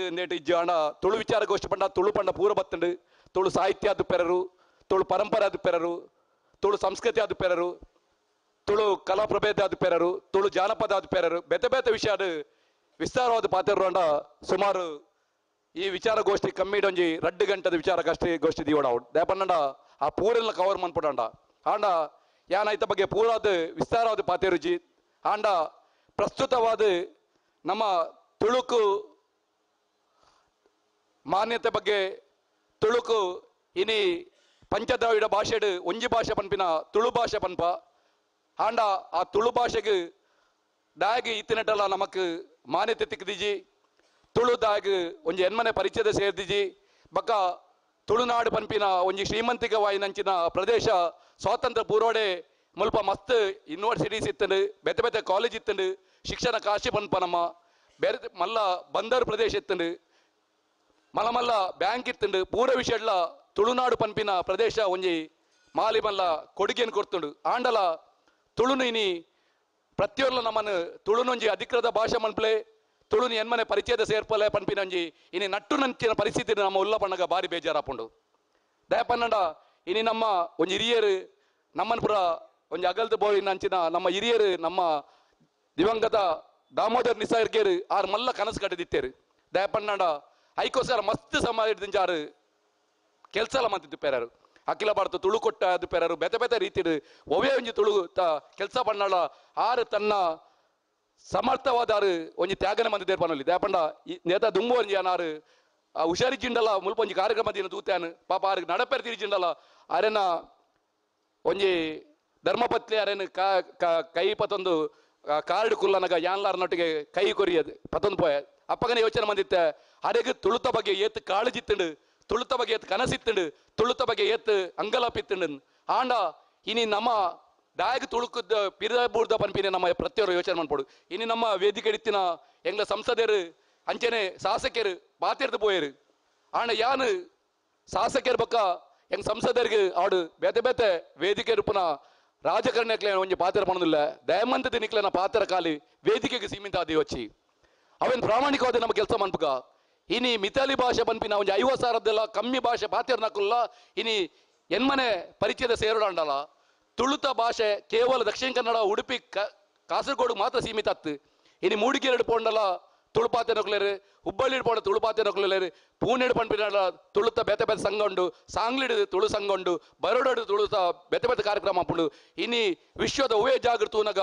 ಇಂದೇಟ್ ಇಜ್ಜಿ. ಆಂಡ ತುಳು ವಿಚಾರಗೋಷ್ಠಿ ಪಂಡ ತುಳು ಪಂಡ ಪೂರ ಬತ್ತುಂಡು. ತುಳು ಸಾಹಿತ್ಯ ಆದ್ ಪೆರರು, ತುಳು ಪರಂಪರೆ ಆದ್ ಪೆರರು, ತುಳು ಸಂಸ್ಕೃತಿ ಆದ್ ಪೆರರು, ತುಳು ಕಲಾ ಪ್ರಭೇದ ಆದ್ ಪೆರರು, ತುಳು ಜಾನಪದ ಆದ್ ಪೆರರು, ಬೇತೆ ಬೇತೆ ವಿಷಯ ವಿಸ್ತಾರವಾದ ಪಾತೆರುಂಡ ಸುಮಾರು ಈ ವಿಚಾರಗೋಷ್ಠಿ ಕಮ್ಮಿಡೊಂಜಿ 2 ಗಂಟೆದ ವಿಚಾರಗೋಷ್ಠಿ ಗೋಷ್ಠಿ ದೀವಡ ದೇಪನ್ನಂಡ ಆ ಪೂರೆಲ್ಲ ಕವರ್ ಮನ್ಪುಡಂಡ. ಆಂಡ ಯಾನ್ ಐತ ಬಗ್ಗೆ ಪೂರಾದ ವಿಸ್ತಾರವಾದ ಪಾತೆರುಜಿ. ಆಂಡ ಪ್ರಸ್ತುತವಾದ ನಮ್ಮ ತುಳುಕು ಮಾನ್ಯತೆ ಬಗ್ಗೆ, ತುಳುಕು ಇನಿ ಪಂಚದ್ರಾವಿಡ ಭಾಷೆಡ್ ಒಂಜಿ ಭಾಷೆ ಪನ್ಪಿನ ತುಳು ಭಾಷೆ ಪನ್ಪ. ಆಂಡ ಆ ತುಳು ಭಾಷೆಗೆ ದಾಯಗ್ ಇತ್ತಿನಟಲ್ಲ ನಮಕ್ ಮಾನ್ಯತೆ ತಿಕ್ಕದಿಜಿ. ತುಳು ದಾಯಗ್ ಒಂಜಿ ಎನ್ಮನೆ ಪರಿಚಯದ ಸೇರ್ದಿಜಿ. ಬೊಕ್ಕ ತುಳುನಾಡು ಪನ್ಪಿನ ಒಂಜಿ ಶ್ರೀಮಂತಿಕವಾಯಿನಂಚಿನ ಪ್ರದೇಶ ಸ್ವಾತಂತ್ರ್ಯ ಪೂರ್ವಡೆ ಮುಲ್ಪ ಮಸ್ತ್ ಯೂನಿವರ್ಸಿಟೀಸ್ ಇತ್ತಂಡು, ಬೇತೆ ಬೇತೆ ಕಾಲೇಜ್ ಇತ್ತಂಡು, ಶಿಕ್ಷಣ ಕಾಶಿ ಪನ್ಪ ನಮ್ಮ ಬೇರೆ ಮಲ್ಲ ಬಂದರು ಪ್ರದೇಶ ಇತ್ತಂಡು, ಮಲ್ಲ ಮಲ್ಲ ಬ್ಯಾಂಕ್ ಇತ್ತಂಡು. ಪೂರ ವಿಷಯಡ್ಲ ತುಳುನಾಡು ಪನ್ಪಿನ ಪ್ರದೇಶ ಒಂಜಿ ಮಾಲಿ ಮಲ್ಲ ಕೊಡುಗೆಯನ್ನು ಕೊಡ್ತುಂಡು. ಆಂಡಲ ತುಳುನು ಇನಿ ಪ್ರತಿಯೊರ್ಲ ನಮ್ಮನ್ನು ತುಳುನೊಂಜಿ ಅಧಿಕೃತ ಭಾಷೆ ಮನ್ಪಲೆ, ತುಳುನು ಎನ್ಮನೆ ಪರಿಚಯದ ಸೇರ್ಪಲೆ ಪನ್ಪಿನೊಂಜಿ ಇನಿ ನಟ್ಟು ನಂಚಿನ ಪರಿಸ್ಥಿತಿ ನಮ್ಮ ಉಲ್ಲ ಪಣ್ಣಗ ಭಾರಿ ಬೇಜಾರಾಪುಂಡು. ದಯಪನ್ನಂಡ ಇನಿ ನಮ್ಮ ಒಂಜಿ ಹಿರಿಯರು ನಮ್ಮನ್ ಪುರ ಒಂಜಿ ಅಗಲ್ದ ಬೋಯಿನಂಚಿನ ನಮ್ಮ ಹಿರಿಯರು ನಮ್ಮ ದಿವಂಗತ ದಾಮೋದರ್ ನಿಸಾರ್ಗೇರು ಆರು ಮಲ್ಲ ಕನಸು ಕಟ್ಟದಿತ್ತೇರು. ದಯಪನ್ನಂಡ ಐಕೋಸ್ಕರ ಮಸ್ತ್ ಸಮಾಜ ಆರು ಕೆಲಸ ಎಲ್ಲ ಮಂತಿದ್ದು ಪೇರಾರು. ಅಖಿಲ ಭಾರತ ತುಳು ಕೊಟ್ಟ ಅದು ಪೇರಾರು, ಬೇತೆ ಬೇತೆ ರೀತಿಡು ಒವೇ ಒಂಜಿ ತುಳು ತ ಕೆಲಸ ಪಣ್ಣಾಳ ಆರು ತನ್ನ ಸಮರ್ಥವಾದ ಆರು ಒಂಜಿ ತ್ಯಾಗನೆ ಮಂದಿ ಪನೊಲಿ. ದಯಪಂಡ ನೇತ ದುಂಬು ಒಂಜಿ ಅನಾರು ಹುಷಾರಿ ಜಿಂಡಲ ಮುಲ್ಪ ಒಂಜಿ ಕಾರ್ಯಕ್ರಮ ದಿನ ತೂತಾನು ಪಾಪ ಆರು ನಡಪೇರ್ ತಿರಿಜಿಂಡಲ ಅರೆನ ಒಂಜಿ ಧರ್ಮಪತ್ನಿ ಅರೆನ ಕೈ ಪತೊಂದು ಕಾರ್ಡ್ ಕುಲ್ಲನಗ ಯಾನ್ಲಾರ್ನೊಟ್ಟಿಗೆ ಕೈ ಕೊರಿಯದು ಪತೊಂದು ಪೋಯ. ಅಪ್ಪಗನೆ ಯೋಚನೆ ಮಂದಿತ್ತೆ ಅರೆಗ್ ತುಳುತ ಬಗ್ಗೆ ಏತ್ ಕಾಳಜಿತ್ತುಂಡು, ತುಳುತ ಬಗ್ಗೆ ಏತ್ ಕನಸಿತ್ತುಂಡು, ತುಳುತ ಬಗ್ಗೆ ಏತ್ ಅಂಗಲಾಪಿತ್ತುಂಡು. ಆಂಡ ಇನಿ ನಮ್ಮ ದಾಯಗ ತುಳುಕದ ಪಿರಬೂರ್ದ ಪನ್ಪಿನ ನಮ್ಮ ಪ್ರತಿಯೊರು ಯೋಚನೆ ಮನ್ಪೊಡು. ಇನಿ ನಮ್ಮ ವೇದಿಕೆ ಇತ್ತಿನ ಎಂಗ್ಲ ಸಂಸದರು ಅಂಚನೆ ಶಾಸಕರು ಬಾತಿರ್ದು ಪೋಯರು. ಆಂಡ ಯಾನು ಶಾಸಕರ ಬಕ್ಕ ಎಂಗ್ ಸಂಸದರಿಗೆ ಆಡು ಬೇತೆ ಬೇತೆ ವೇದಿಕೆ ರೂಪನ ರಾಜಕಾರಣಿಕ್ಲೆ ಒಂಜಿ ಪಾತ್ರ ಪಣದಿಲ್ಲ. ದಯಮಂತ ದಿನಿಕ್ಲೆನ ಪಾತ್ರ ಖಾಲಿ ವೇದಿಕೆಗೆ ಸೀಮಿತ ಆದಿ ವಚ್ಚಿ ಅವೇನು ಪ್ರಾಮಾಣಿಕವಾದ ನಮ್ಮ ಕೆಲಸ ಮನ್ಪುಗ. ಇನಿ ಮಿತಾಲಿ ಭಾಷೆ ಪನ್ಪಿನ ಒಂಜಿ 50 ಸಾವಿರದೆಲ್ಲ ಕಮ್ಮಿ ಭಾಷೆ ಪಾತಿರ್ನಕುಲ್ಲ ಇನಿ ಎನ್ಮನೆ ಪರಿಚಯದ ಸೇರೋಡಂಡಲ್ಲ. ತುಳುತ ಭಾಷೆ ಕೇವಲ ದಕ್ಷಿಣ ಕನ್ನಡ ಉಡುಪಿ ಕಾಸರಗೋಡು ಮಾತ್ರ ಸೀಮಿತ ಅತ್ತು. ಇನಿ ಮೂಡಿಗೆರಡು ಪೋಂಡಲ ತುಳುಪಾತೆ ನೊಕ್ಲೇರು, ಹುಬ್ಬಳ್ಳಿ ಪೋಂಡ ತುಳುಪಾತೆ ನೊಕ್ಲೇರು, ಪೂನೆಡು ಪನ್ಪಿನ ತುಳುತ ಬೇತೆ ಬೇತೆ ಸಂಘ ಉಂಡು, ಸಾಂಗ್ಲಿಡು ತುಳು ಸಂಘ ಉಂಡು, ಬರೋಡು ತುಳುತ ಬೇತೆ ಬೇತೆ ಕಾರ್ಯಕ್ರಮ ಉಂಡು. ಇನಿ ವಿಶ್ವದ ಒವೇ ಜಾಗೃತೂನಗ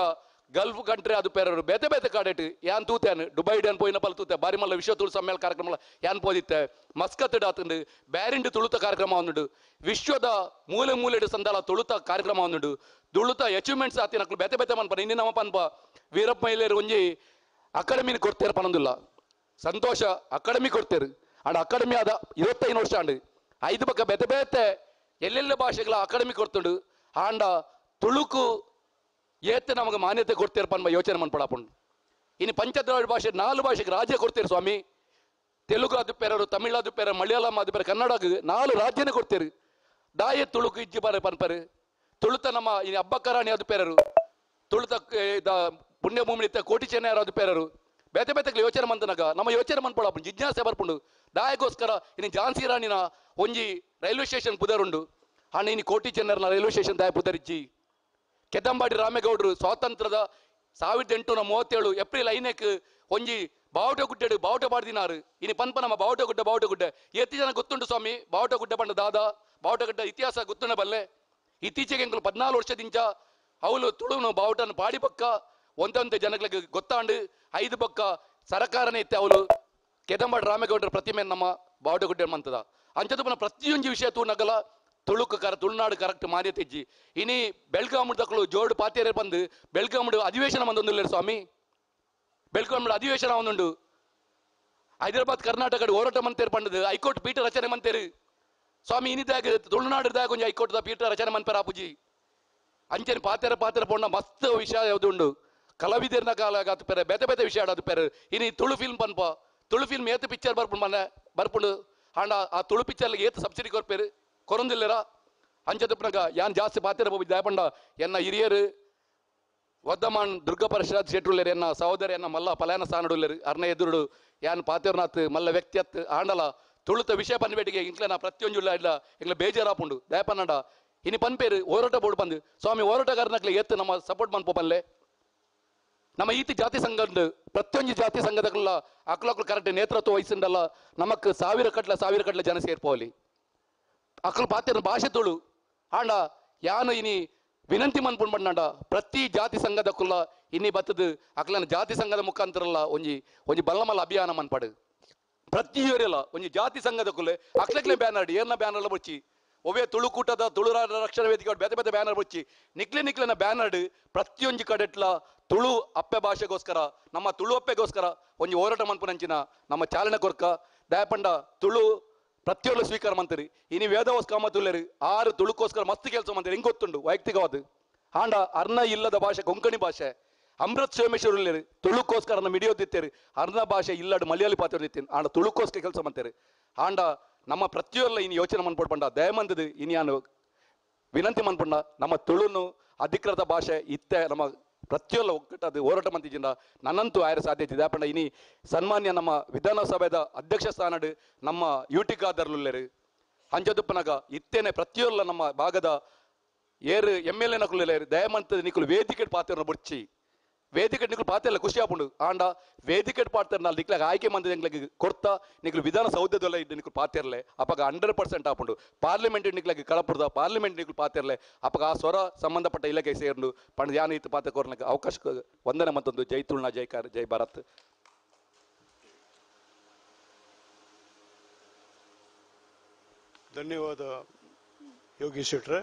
ಗಲ್ಫ್ ಕಂಟ್ರಿ ಅದು ಪೇರರು ಬೇತೆ ಬೇತೆ ಕಾಡೆಟ್ ಯಾನ್ ತೂತೇನು ದುಬೈಡ್ ಅನ್ ಪೋಯಿನ ಪಲ್ ತೂತೆ ಬಾರಿ ಮಲ್ಲ ವಿಶ್ವ ತುಳು ಸಮ್ಮೇಳನ ಕಾರ್ಯಕ್ರಮ ಯಾನ್ ಪೋದಿತ್ತೆ. ಮಸ್ಕತ್ ಆತುಂಡು ಬ್ಯಾರಿಂಡ್ ತುಳುತ ಕಾರ್ಯಕ್ರಮ ಒಂದುಂಡು, ವಿಶ್ವದ ಮೂಲೆ ಮೂಲೆಡು ಸಂದಾಲ ತುಳುತ ಕಾರ್ಯಕ್ರಮ ಒಂದುಂಡು. ತುಳುತ ಅಚೀವ್ಮೆಂಟ್ಸ್ ಆತಿನಕ್ಲು ಬೇತೆ ಬೇತೆ ಮನ್ಪನ. ಇನ್ನಿ ನಮ್ಮ ಪನ್ಪ ವೀರಪ್ಪ ಮಹಿಳೆಯರು ಒಂಜಿ ಅಕಾಡೆಮಿನ ಕೊಡ್ತೇರು ಪನೊಂದಿಲ್ಲ, ಸಂತೋಷ ಅಕಾಡೆಮಿ ಕೊಡ್ತೇರು. ಅಂಡ್ ಅಕಾಡೆಮಿ ಆದ 25 ವರ್ಷ ಅಂಡು 5 ಪಕ್ಕ ಬೇತೆ ಬೇತೆ ಎಲ್ಲೆಲ್ಲ ಭಾಷೆಗಳ ಅಕಾಡೆಮಿ ಕೊಡ್ತುಂಡು. ಆಂಡ ತುಳುಕು ಏತ್ ನಮಗೆ ಮಾನ್ಯತೆ ಕೊಡ್ತೇರು ಪನ್ಪ ಯೋಚನೆ ಮನ್ಪಡಾಪುಂಡು. ಇನ್ನು ಪಂಚದ್ರಾವಿಡ ಭಾಷೆ 4 ಭಾಷೆಗೆ ರಾಜ್ಯ ಕೊಡ್ತೇರು ಸ್ವಾಮಿ. ತೆಲುಗು ಅದು ಪೇರರು, ತಮಿಳು ಅದು ಪೇರ, ಮಲಯಾಳಂ ಅದು ಪೇರ, ಕನ್ನಡ 4 ರಾಜ್ಯನೇ ಕೊಡ್ತೇರು. ದಾಯೆ ತುಳುಕು ಇಜ್ಜಿ ಬಾರ ಪನ್ಪರು. ತುಳುತ ನಮ್ಮ ಇನ್ನು ಹಬ್ಬಕ್ಕರಾಣಿ ಅದು ಪೇರರು, ತುಳುತ ಪುಣ್ಯಭೂಮಿ ಇತ್ತ ಕೋಟಿ ಚೆನ್ನಯರು ಅದು ಪೇರರು. ಬೇತೆ ಬೇತೆ ಯೋಚನೆ ಮಂತನಾಗ ನಮ್ಮ ಯೋಚನೆ ಮನ್ಪಡಾಪುಂಡು, ಜಿಜ್ಞಾಸೆ ಬರ್ಪುಂಡು. ದಾಯಗೋಸ್ಕರ ಇನ್ನು ಝಾನ್ಸಿ ರಾಣಿನ ಒಂಜಿ ರೈಲ್ವೆ ಸ್ಟೇಷನ್ ಪುದರುಂಡು. ಅಣ್ಣ ಇನ್ನು ಕೋಟಿ ಚೆನ್ನರ್ನ ರೈಲ್ವೆ ಸ್ಟೇಷನ್ ದಾಯ ಪುದರಿಜ್ಜಿ. ಕೆದಂಬಾಡಿ ರಾಮೇಗೌಡರು ಸ್ವಾತಂತ್ರ್ಯದ 1837 ಏಪ್ರಿಲ್ 5ಕ್ಕೆ ಒಂಜಿ ಬಾವುಟ ಗುಡ್ಡೆಡು ಬಾವುಟ ಪಾಡ್ದಿನಾರು. ಇನಿ ಪನ್ಪ ನಮ್ಮ ಬಾವುಟ ಗುಡ್ಡ ಬಾವುಟ ಗುಡ್ಡೆ ಏತಿ ಜನ ಗೊತ್ತುಂಟು ಸ್ವಾಮಿ. ಬಾವುಟ ಗುಡ್ಡೆ ಪಂಡ ದಾದಾ ಬಾವುಟ ಗುಡ್ಡ ಇತಿಹಾಸ ಗೊತ್ತುಂಡ ಬಲ್ಲೆ. ಇತ್ತೀಚೆಗೆ ಎಂಕುಲು 14 ವರ್ಷದಿಂಚ ಅವಳು ತುಳುನು ಬಾವುಟನ ಪಾಡಿ ಪಕ್ಕ ಒಂದೊಂದು ಜನಗಳಿಗೆ ಗೊತ್ತಾಂಡು 5 ಪಕ್ಕ ಸರಕಾರನೇ ಇತ್ತೆ ಅವಳು ಕೆದಂಬಾಡಿ ರಾಮೇಗೌಡರ ಪ್ರತಿಮೆ ನಮ್ಮ ಬಾವುಟ ಗುಡ್ಡೆ ಮಂತದ ಅಂಚದ ಪುನಃ ಪ್ರತಿಯೊಂದು ವಿಷಯ ತೂನಗಲ ತುಳುಕು ಕರ ತುಳುನಾಡು ಕರೆಕ್ಟ್ ಮಾನ್ಯತೆ ಇಜ್ಜಿ. ಇನಿ ಬೆಳಗಾಮುಡು ದಕ್ಕಲು ಜೋಡು ಪಾತೇರೆ ಬಂದು ಬೆಳಗಾಮುಡು ಅಧಿವೇಶನ ಬಂದೊಂದಿಲ್ಲ ಸ್ವಾಮಿ. ಬೆಳಗಾಮುಡು ಅಧಿವೇಶನ ಒಂದುಂಡು. ಹೈದರಾಬಾದ್ ಕರ್ನಾಟಕ ಹೋರಾಟ ಮಂತೇರು ಪಂಡದು ಹೈಕೋರ್ಟ್ ಪೀಠ ರಚನೆ ಮಂತೇರು ಸ್ವಾಮಿ. ಇನಿದಾಗ ತುಳುನಾಡುದಾಗ ಒಂಜಿ ಹೈಕೋರ್ಟ್ ಪೀಠ ರಚನೆ ಮನ್ಪೇರ ಆಪುಜಿ. ಅಂಚನೆ ಪಾತೆರ ಪಾತೆರ ಪೋಂಡ ಮಸ್ತ್ ವಿಷಯ ಯಾವ್ದು ಉಂಡು. ಕಲಾವಿದರ್ನ ಕಾಲ ಪೇರೆ ಬೇತೆ ಬೇತೆ ವಿಷಯ ಆಡೋದು ಪೇರೆ. ಇನಿ ತುಳು ಫಿಲ್ಮ್ ಪನ್ಪ ತುಳು ಫಿಲ್ಮ್ ಏತ್ ಪಿಕ್ಚರ್ ಬರ್ಪುಂಡು ಮನೆ ಬರ್ಪುಂಡು. ಆಂಡ ಆ ತುಳು ಪಿಕ್ಚರ್ ಏತ್ ಸಬ್ಸಿಡಿ ಕೊರ್ಪೇರು ಕೊರೊಂದಿಲ್ಲರ. ಅಂಚದಪ್ಪನಾಗ ಯಾನ್ ಜಾಸ್ತಿ ಪಾತೆರ ಹೋಗಿ ದಯಪಂಡ ಎನ್ನ ಹಿರಿಯರು ವರ್ಧಮಾನ್ ದುರ್ಗಾ ಪರಿಷತ್ ಶೆಟ್ರುಲ್ಲೇರು ಎನ್ನ ಸಹೋದರಿ ಎನ್ನ ಮಲ್ಲ ಪಲಾಯನ ಸ್ಥಾನಡುಲ್ಲೇರು ಅರ್ನ ಎದುರುಡು ಯಾನ್ ಪಾತೇರ್ನಾಥ್ ಮಲ್ಲ ವ್ಯಕ್ತಿಯತ್ ಆಂಡಲ ತುಳುತ ವಿಷಯ ಪನ್ಬೇಟಿಗೆ ಇಂಕ್ಲೆನ ಪ್ರತಿಯೊಂಜು ಇಲ್ಲ ಎಂಗ್ಲ ಬೇಜಾರಾಪುಂಡು ದಯಪನ್ನಡ ಇನಿ ಪನ್ಪೇರು ಹೋರಾಟ ಬೋರ್ಡ್ ಬಂದು ಸ್ವಾಮಿ ಹೋರಾಟಗಾರನಕ್ಲೆ ಎತ್ತು ನಮ್ಮ ಸಪೋರ್ಟ್ ಮನ್ಪು ಪನ್ಲೆ ನಮ್ಮ ಈತಿ ಜಾತಿ ಸಂಘದ ಪ್ರತಿಯೊಂದು ಜಾತಿ ಸಂಘದಲ್ಲ ಅಕ್ಲಕ್ಲು ಕರೆಕ್ಟ್ ನೇತೃತ್ವ ವಹಿಸಿಂಡಲ್ಲ ನಮಕ್ ಸಾವಿರ ಕಟ್ಲೆ ಜನ ಸೇರ್ಪೋಲಿ ಅಕ್ಲು ಪಾತ್ರ ಭಾಷೆ ತುಳು ಆಂಡ ಯಾನು ಇನಿ ವಿನಂತಿ ಮನ್ಪುಂಡು ಪಂಡ ಪ್ರತಿ ಜಾತಿ ಸಂಘದ ಕುಲ್ಲ ಇನ್ನಿ ಬತ್ತದು ಅಕ್ಲನ ಜಾತಿ ಸಂಘದ ಮುಖಾಂತರಲ್ಲ ಒಂಜಿ ಒಂಜಿ ಬಲ್ಲಮಲ್ಲ ಅಭಿಯಾನ ಮನ್ಪಡು ಪ್ರತಿಯೊರಿಲ್ಲ ಒಂಜಿ ಜಾತಿ ಸಂಘದ ಕುಲ್ಲೆ ಅಕ್ಲಕ್ಲೆ ಬ್ಯಾನರ್ ಏರ್ನ ಬ್ಯಾನರ್ಲ ಬೊಚ್ಚಿ ಒವೇ ತುಳುಕೂಟದ ತುಳುರಾಡ ರಕ್ಷಣಾ ವೇದಿಕೆ ಬೇತೆ ಬೇತೆ ಬ್ಯಾನರ್ ಬೊಚ್ಚಿ ನಿಕ್ಲೆ ನಿಕ್ಲೆನ ಬ್ಯಾನರ್ಡ್ ಪ್ರತಿಯೊಂಜಿ ಕಡೆಟ್ಲ ತುಳು ಅಪ್ಪೆ ಭಾಷೆಗೋಸ್ಕರ ನಮ್ಮ ತುಳು ಅಪ್ಪೆಗೋಸ್ಕರ ಒಂಜಿ ಹೋರಾಟ ಮನ್ಪುನಂಚಿನ ನಮ್ಮ ಚಾಲನೆ ಕೊರ್ಕ ದಯಪಂಡ ತುಳು ಪ್ರತಿಯೊಂದು ಸ್ವೀಕಾರ ಮಂತ್ರಿ ಇನಿ ವೇದವಸ್ ಕಾಮತುಲ್ಲೇರು ಆರು ತುಳುಕೋಸ್ಕರ ಮಸ್ತ್ ಕೆಲಸ ಮಂತ್ರಿ ಹಿಂಗೆ ಗೊತ್ತುಂಡು ವೈಯಕ್ತಿಕವಾದ ಆಂಡ ಅರ್ಣ ಇಲ್ಲದ ಭಾಷೆ ಕೊಂಕಣಿ ಭಾಷೆ ಅಮೃತ್ ಸೋಮೇಶ್ವರುಲ್ಲೇರು ತುಳುಕೋಸ್ಕರ ಮಿಡಿಯೋದಿತ್ತೇರು ಅರ್ಣ ಭಾಷೆ ಇಲ್ಲಡು ಮಲಯಾಳಿ ಪಾತ್ರ ಆಂಡ ತುಳುಕೋಸ್ಕರ ಕೆಲಸ ಮಂತೇರು ಆಂಡ ನಮ್ಮ ಪ್ರತಿಯೊಲ್ಲ ಇನ್ನು ಯೋಚನೆ ಮನ್ಪಡ್ಪಂಡ ದಯಮಂದದು ಇನಿ ಯಾನು ವಿನಂತಿ ಮನ್ಪಂಡ ನಮ್ಮ ತುಳುನು ಅಧಿಕೃತ ಭಾಷೆ ಇತ್ತೆ ನಮ್ಮ ಪ್ರತಿಯೊಲ್ಲ ಒಗ್ಗಟ್ಟದು ಹೋರಾಟ ಮಂತಿಜಿಂದ ನನ್ನಂತೂ ಆಯರ ಸಾಧ್ಯತೆ ಇದೆ. ಇನಿ ಸನ್ಮಾನ್ಯ ನಮ್ಮ ವಿಧಾನಸಭೆದ ಅಧ್ಯಕ್ಷ ಸ್ಥಾನಡು ನಮ್ಮ ಯೂಟಿಕಾದರ್ಲುಲ್ಲೇರು ಅಂಜದುಪ್ಪನಗ ಇತ್ತೇನೆ ಪ್ರತಿಯೊಲ್ಲ ನಮ್ಮ ಭಾಗದ ಏರು ಎಮ್ ಎಲ್ ಎ ನಕುಲ್ಲೇರು ದಯಮಂತದ ನಿಕುಲು ವೇದಿಕೆ ಪಾತ್ರ ಬುಡ್ಚಿ ವೇದಿಕೆ ನಿಕುಲು ಪಾತ್ರ ಇಲ್ಲ ಖುಷಿ ಆಪುಂಡು ಆಂಡ ವೇದಿಕೆ ಪಾತ್ರ ನಿಕ್ಲಾಗ ಆಯ್ಕೆ ಮಂದಿ ಎಂಗ್ಲಿಗೆ ಕೊಡ್ತಾ ನಿಕ್ಲು ವಿಧಾನಸೌಧದಲ್ಲ ಇದ್ದು ನಿಕ್ಲು ಪಾತಿರ್ಲೆ ಅಪಗ 100% ಆಪುಂಡು ಪಾರ್ಲಿಮೆಂಟ್ ನಿಕ್ಲಾಗ ಕಳಪುರ್ದ ಪಾರ್ಲಿಮೆಂಟ್ ನಿಕ್ಲು ಪಾತಿರ್ಲೆ ಅಪಗ ಆ ಸ್ವರ ಸಂಬಂಧಪಟ್ಟ ಇಲಾಖೆ ಸೇರ್ಲು ಪಂಡ ಯಾನು ಇತ್ತು ಪಾತ್ರ ಕೋರ್ನಕ್ಕೆ ಅವಕಾಶ ವಂದನೆ ಮತ್ತೊಂದು. ಜೈ ತುಳುನಾ, ಜೈಕಾರ, ಜೈ ಭಾರತ್. ಧನ್ಯವಾದ ಯೋಗೀಶ್ ಶೆಟ್ರೆ.